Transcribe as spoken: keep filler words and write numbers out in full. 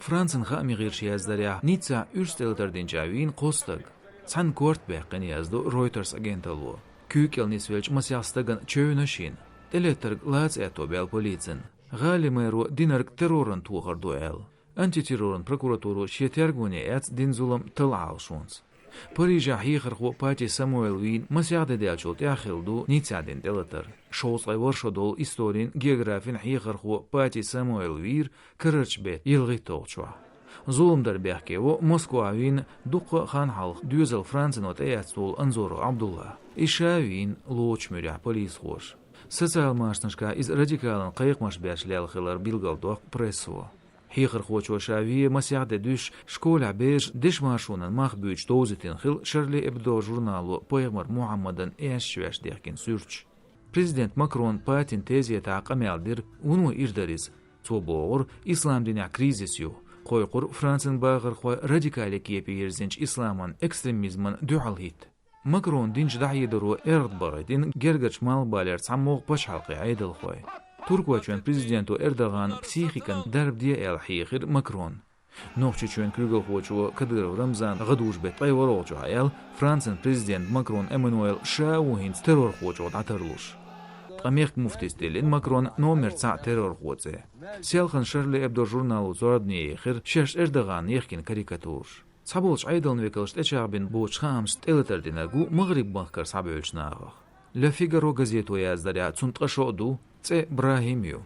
Францин хааман гӀирсаша яздарехь, Ниццехь урс тӀелатар динчохь вийна кхо стаг. Цхьанна корта баьккхина, яздо Reuters агенталло. Куьйга кӀел нисвеллачу масех стагана чевнаш йина. ТӀелеттарг лаца аьтто баьлла полицина. ГӀалин мэро динарг терроран тохар ду аьлла. Антитерроран прокуратуро шен тергоне эцна дина зулам талхьалхашонца. Парижехь хьехархо Пати Самуэл вийна масех де даьллачул тӀаьхьа хилла ду Ниццехь дина тӀелатар. Шовзткъе ворхӀ шо долу историн, географин хьехархо Пати Самуэл вийра карарчу беттан ялхитталгӀачохь. Зулам дар бехке во Москвахь вийна дуккха а хан хьалха доьзал Францино тӀеэцна волу Анзоров Абдулла. И ша вийна лоцучу муьрехь полисхоша. Социал машанашкахь иза радикалан кхайкхамаш беш лелла хилар билгалдоккху Прессо. Хьехархочо ша вен масех де дуьсуш, школехь бераш дешмаршонан мах буьйцуш довзийтина хилла Шарли Эбдо журнало пайхамар Мухьаммадан эшначу вешан дехкина суьрташ. Президент Макрон Патина тезетахь къамел дира, вуно ира дара иза. Цо бохура, ислам динехь кризис ю, кхойкхура Францин бахархой радикале кепе йирзинчу исламан экстремизмана дуьхьал хӀитта. Макрона динчу дӀахьедаро эргӀад бахийтина гергарчу Малхбалера цхьамогӀа пачхьалкхийн Ӏедалхой. Туркойчоьнан президенто Эрдогана психикана дарба де аьлла хьехира Макрон. Нохчийчоьнан куьйгалхочо Кадыров Рамзана гӀадужу беттан ткъе ворхӀалгӀачохь аьлла, Францин президент Макрон Эммануэл ша а ву хӀинца террорхочух дӀатарлуш. Ткъа мехкан муфтис диллина Макрона номер цхьаъ террорхо цӀе. Селхана Шарли Эбдо журнало зорбане ехира шаьш Эрдогана яхкина карикатураш. Цхьаболчу Ӏедалан векалша тӀечӀагӀбина боцчу хаамашца тӀелатар динарг ву МагӀриб-махкара схьабевллачу нахах. Le Figaro газето яздарехь, цунна ткъа шо а ду, цӀе Брахим ю.